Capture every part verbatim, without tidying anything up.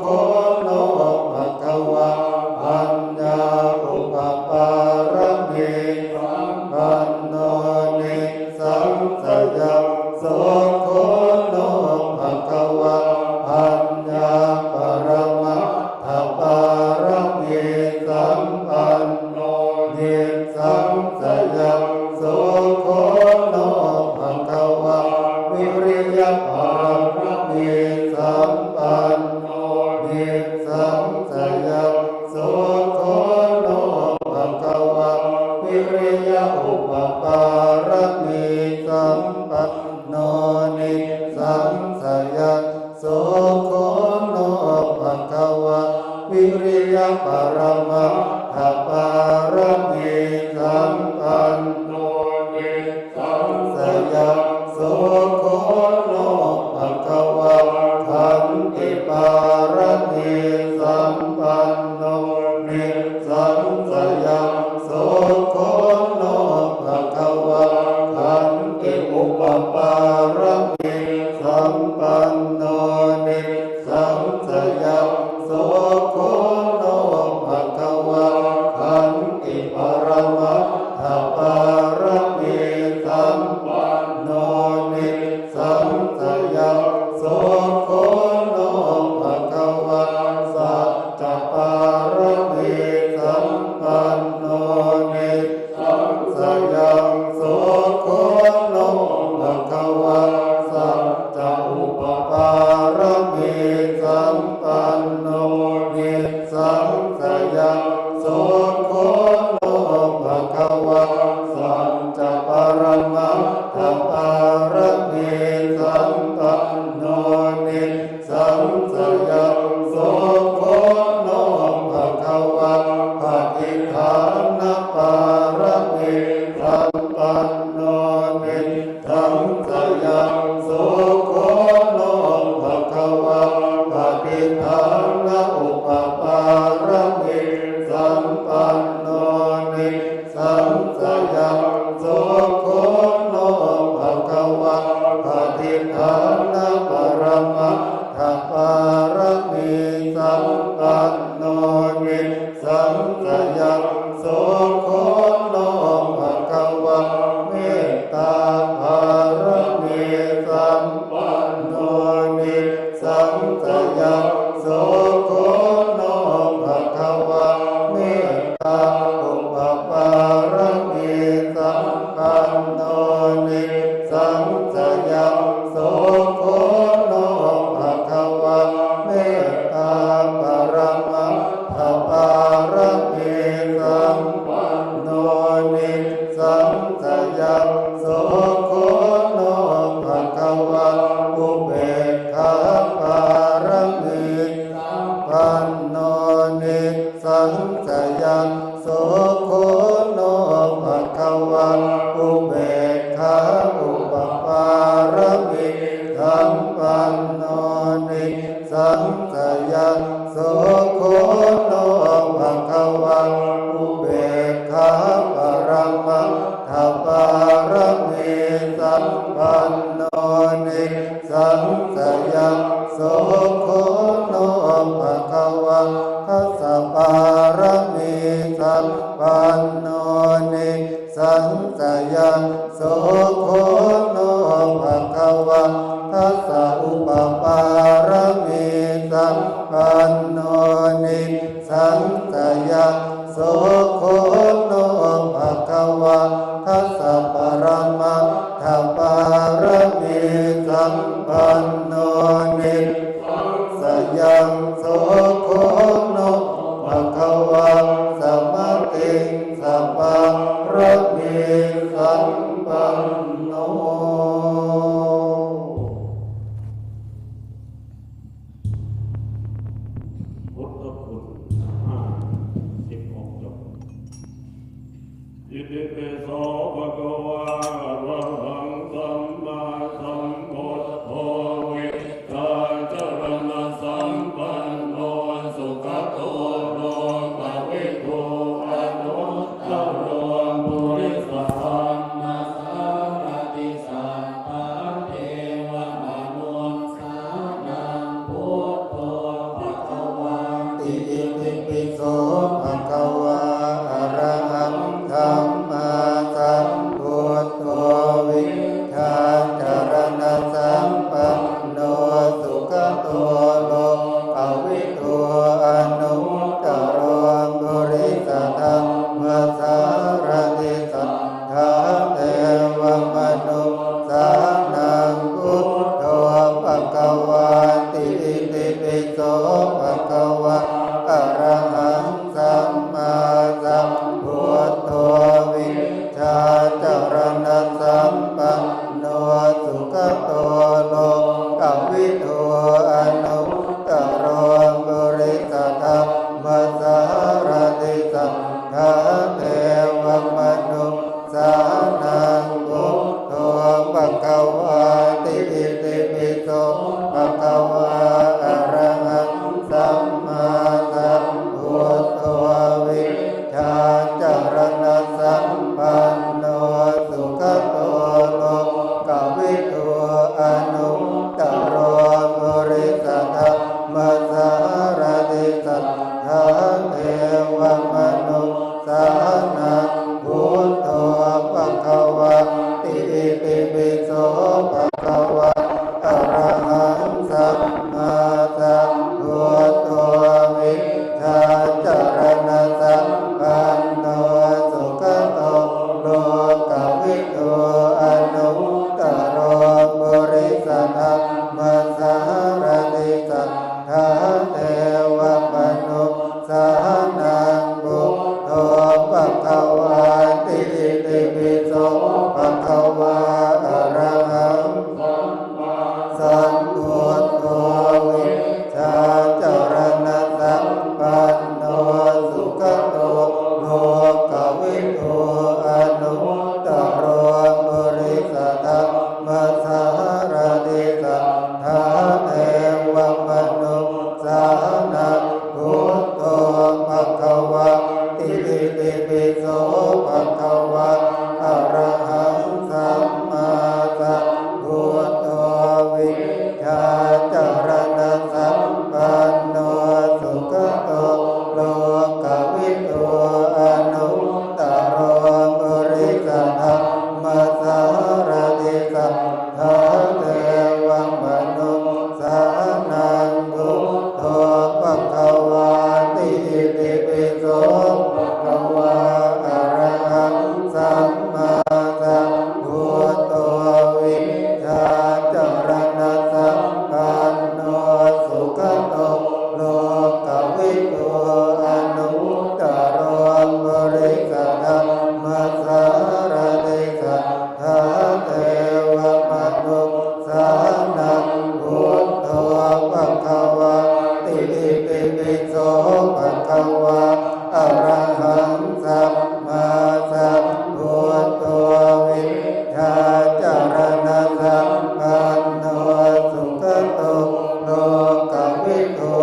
kho no bhagavā paññā upapāramī sampanno nissaṃsayaṃ. So kho no bhagavā paññā paramattha pāramī sampanno nissaṃsayaṃ. So kho no bhagavā viriya pāramī sampanno nissaṃsayaṃ. So kho no bhagavā viriya upapāramī sampanno nissaṃsayaṃ. So kho no bhagavā viriya paramattha pāramī sampanno nissaṃsayaṃ. So kho no bhagavā khanti pāramī sampanno nissaṃsayaṃ. So kho no bhagavā khanti upapāramī sampanno nissaṃsayaṃ. So kho no bhagavā khanti paramattha pāramī sampanno nissaṃsayaṃ. So kho no bhagavā sacca pāramī sampanno nissaṃsayaṃ. So kho no bhagavā sacca upapāramī sampanno nissaṃsayaṃ. So kho no bhagavā sacca paramattha pāramī sampanno nissaṃsayaṃ. So kho no bhagavā paṭidhāna pāramī sampanno nissaṃsayaṃ. So kho no bhagavā paṭidhāna upapāramī sampanno nissaṃsayaṃ. So kho no bhagavā paṭidhāna paramattha pāramī sampanno nissaṃsayaṃ. So kho no bhagavā mettā pāramī sampanno nissaṃsayaṃ. So kho no bhagavā mettā upapāramī sampanno nissaṃsayaṃ. So kho no bhagavā mettā paramattha pāramī sampanno nissaṃsayaṃ. So kho no bhagavā upekkhā pāramī sampanno nissaṃsayaṃ. So kho no bhagavā upekkhā upapāramī sampanno nissaṃsayaṃ. So kho no bhagavā upekkhā paramattha pāramī sampanno nissaṃsayaṃ. So kho no bhagavā dasa pāramī sampanno nissaṃsayaṃ. So kho no bhagavā dasa upapāramī sampanno nissaṃsayaṃ. So kho no bhagavā dasa paramattha pāramī sampanno nissaṃsayaṃ. So kho no bhagavā samatiṃsa pāramī sampanno. พุทธคุณห้าสิบหกจบ Itipi so bhagavā arahaṃ sammāsambuddho vijjācaraṇasampanno sugato lokavidū anuttaro purisadammasārathi satthā devamanussānaṃ buddho so bhagavā arahaṃ sammāsambuddho vijjācaraṇasampanno sugato lokavidū anuttaro purisadammasārathi satthā devamanu ssānaṃ buddho bhagavāti. Itipi so bhagavā arahaṃ sammāsambuddho vijjācaraṇasampanno sugato lokavidū anuttaro purisadammasārathi satthā devamanu ssānaṃ buddho bhagavāti. Itipi so bhagavā arahaṃ sammāsambuddho vijjācaraṇasampanno sugato lokavidū anuttaro purisadammasārathi satthā devamanu ssānaṃ buddho bhagavāti. Itipi so bhagavā arahaṃ sammāsambuddho vijjācaraṇasampanno sugato lokavidū anuttaro purisadammasārathi satthā devamanussānaṃ buddho bhagavāti. Itipi so bhagavā arahaṃ sammāsambuddho vijjācaraṇasampanno sugato lokavidū anuttaro purisadammasārathi satthā devamanussānaṃ buddho bhagavāti. Itipi so bhagavā arahaṃ sammāsambuddho vijjācaraṇasampanno sugato lokavidū anuttaro purisadammasārathi satthā devamanussānaṃ buddho bhagavāti. Itipi so bhagavā arahaṃ sammāsambuddho vijjācaraṇasampanno sugato lokavidū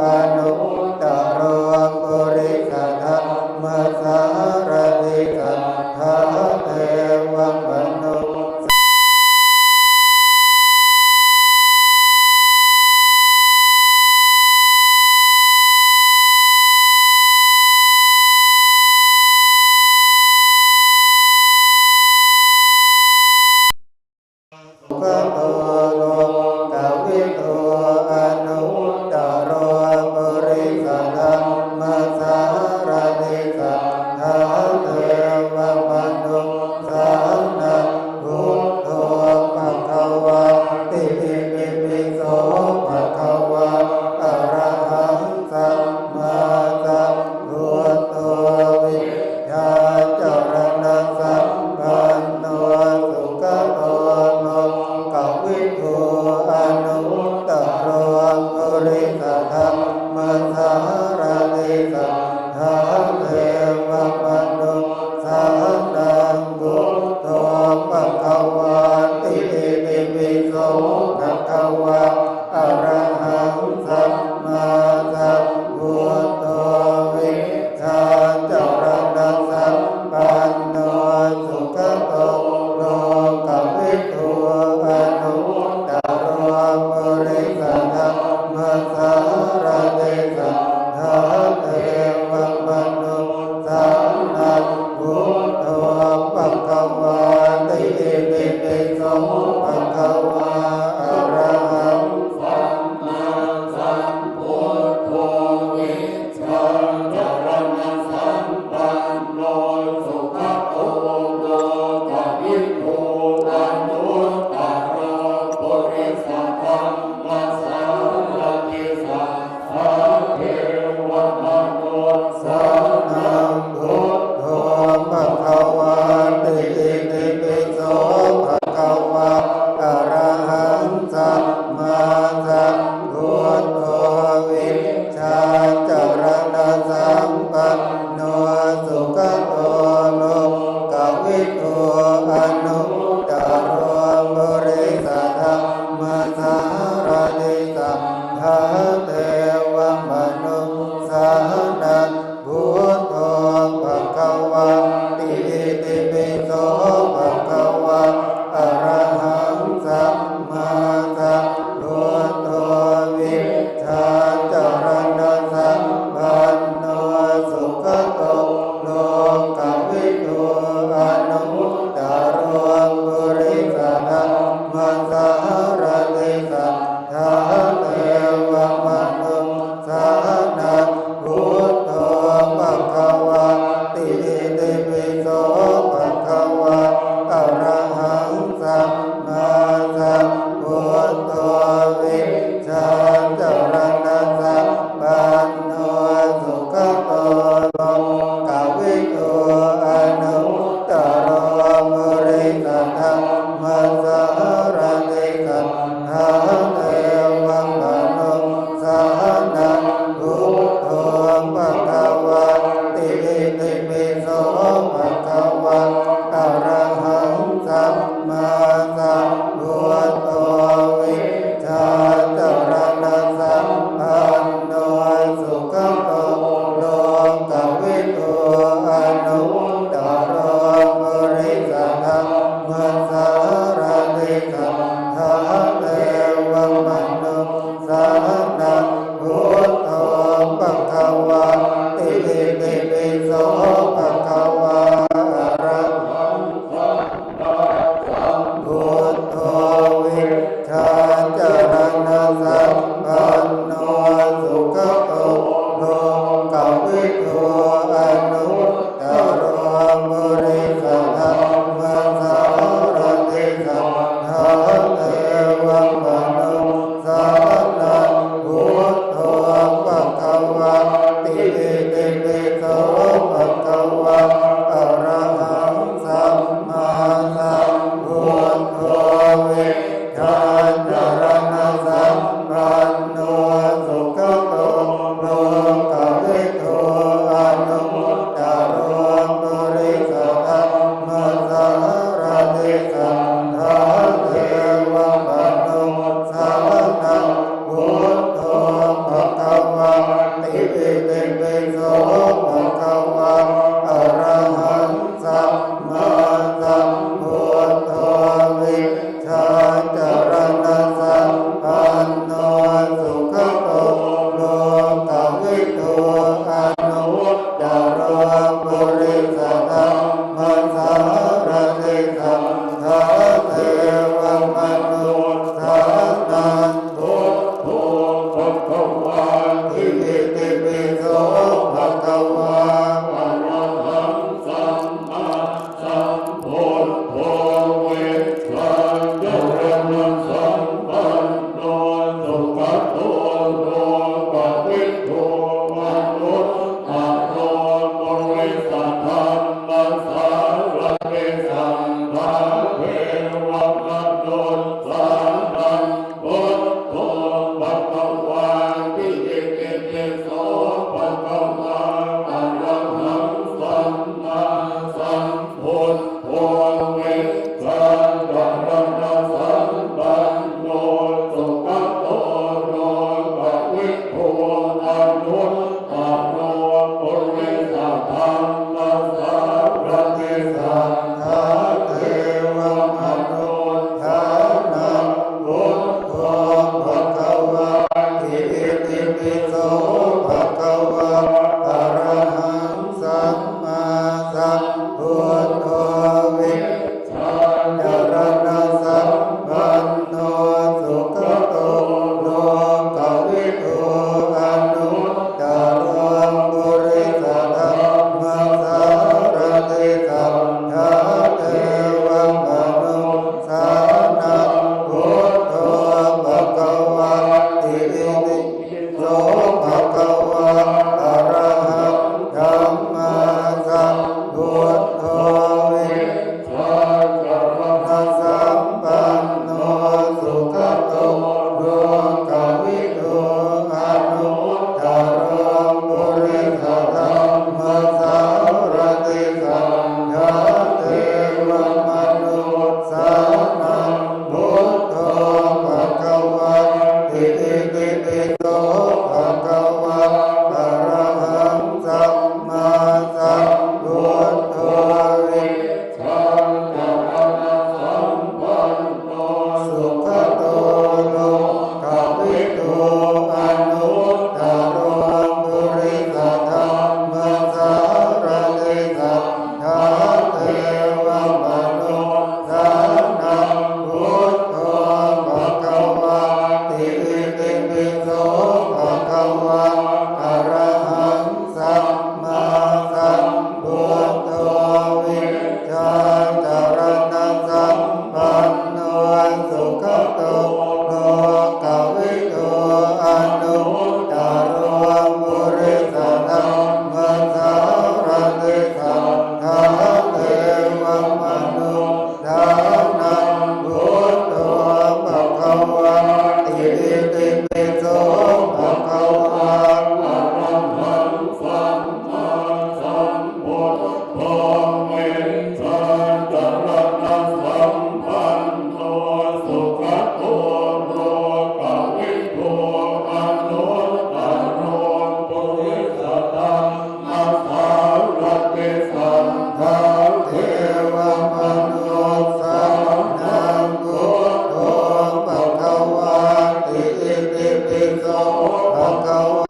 anuttaro purisadammasārathi satthā devamanu sugato lokavidū anuttaro purisadammasārathi satthā devamanussānaṃ buddho bhagavāti. Itipi so bhagavā arahaṃ sammāsambuddho vijjācaraṇasampanno sugato lokavidū anuttaro purisadammasārathi satthā devamanussānaṃ buddho bhagavāti. Itipi so bhagavā arahaṃ sammāsambuddho vijjācaraṇasampanno sugato lokavidū anuttaro purisadammasārathi satthā devamanussānaṃ buddho bhagavāti. Itipi so bhagavā arahaṃ sammāsambuddho vij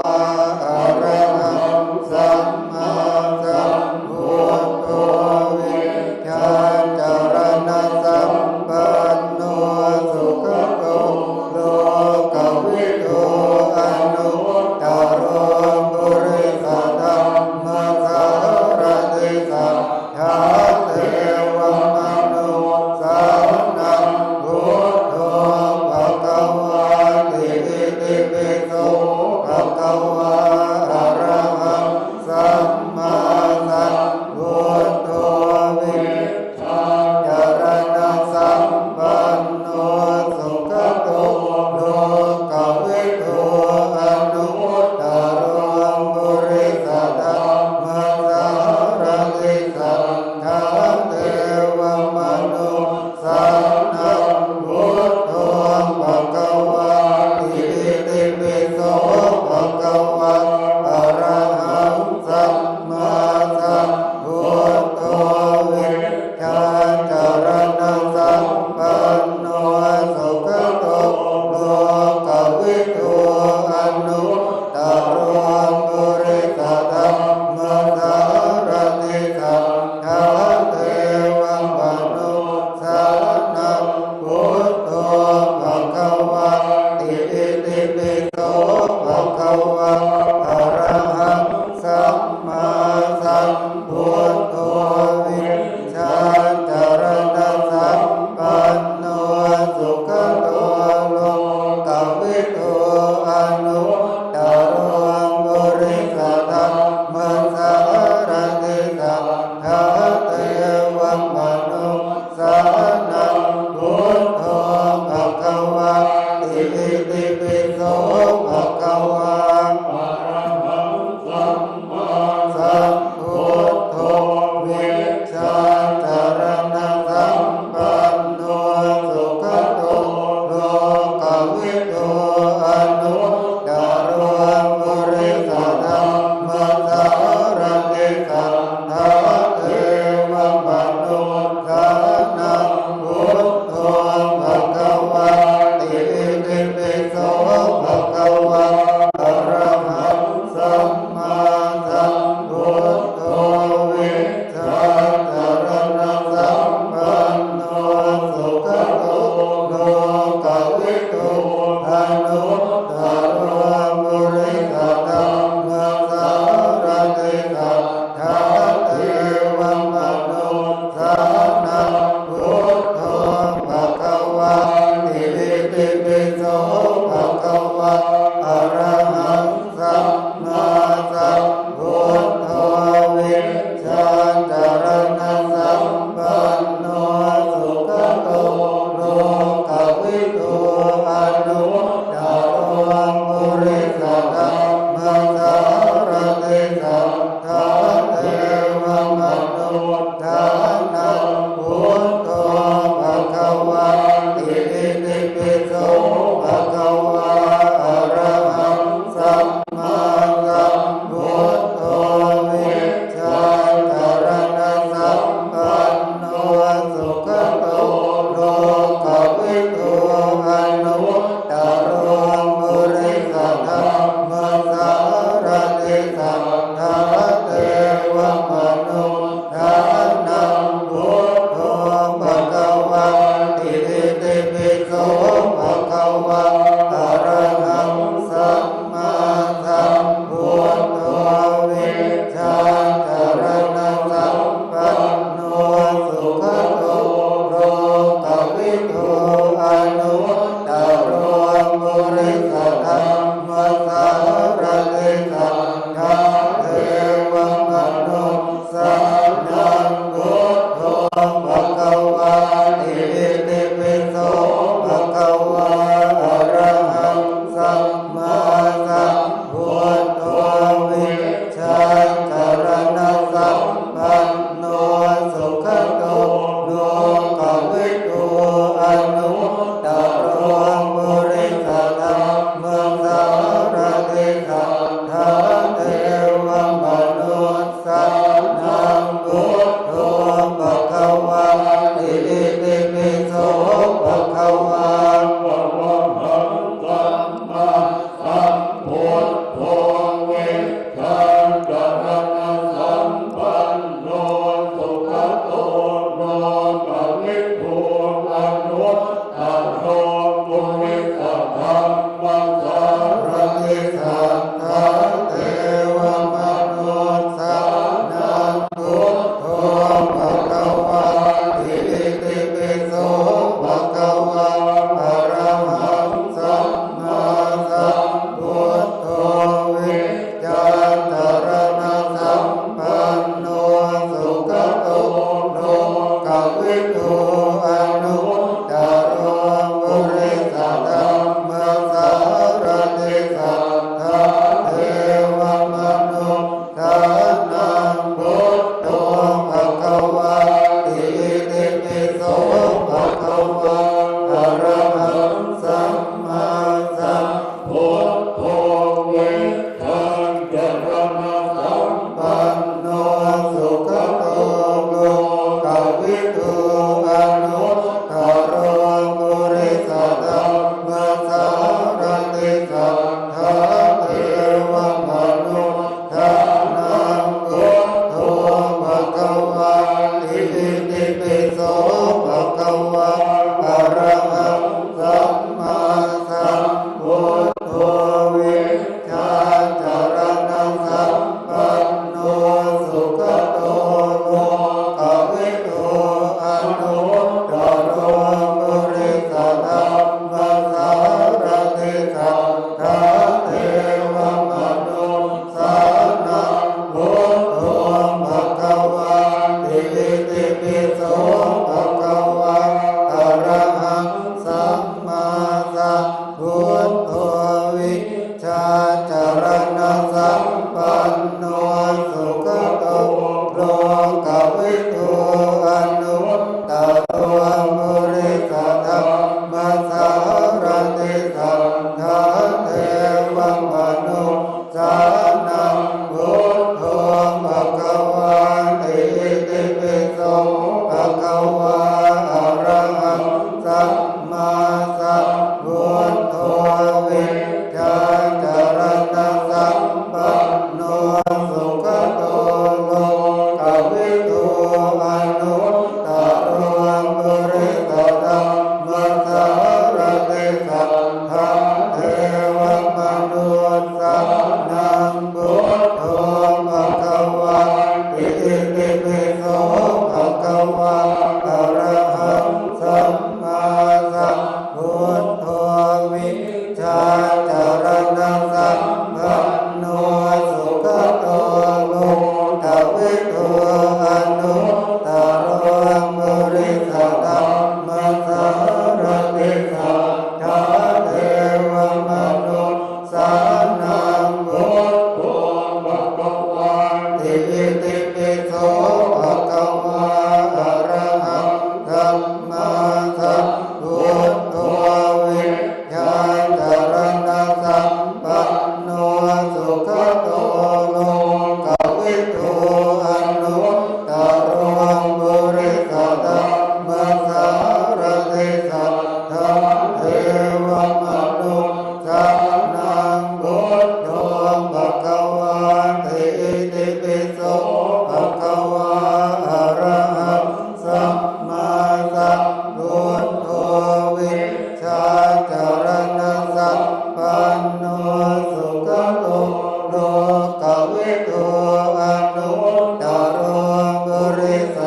arahaṃ sammāsambuddho vijjācaraṇasampanno sugato lokavidū anuttaro purisadammasārathi satthā devamanussānaṃ buddho bhagavāti. Itipi so bhagavā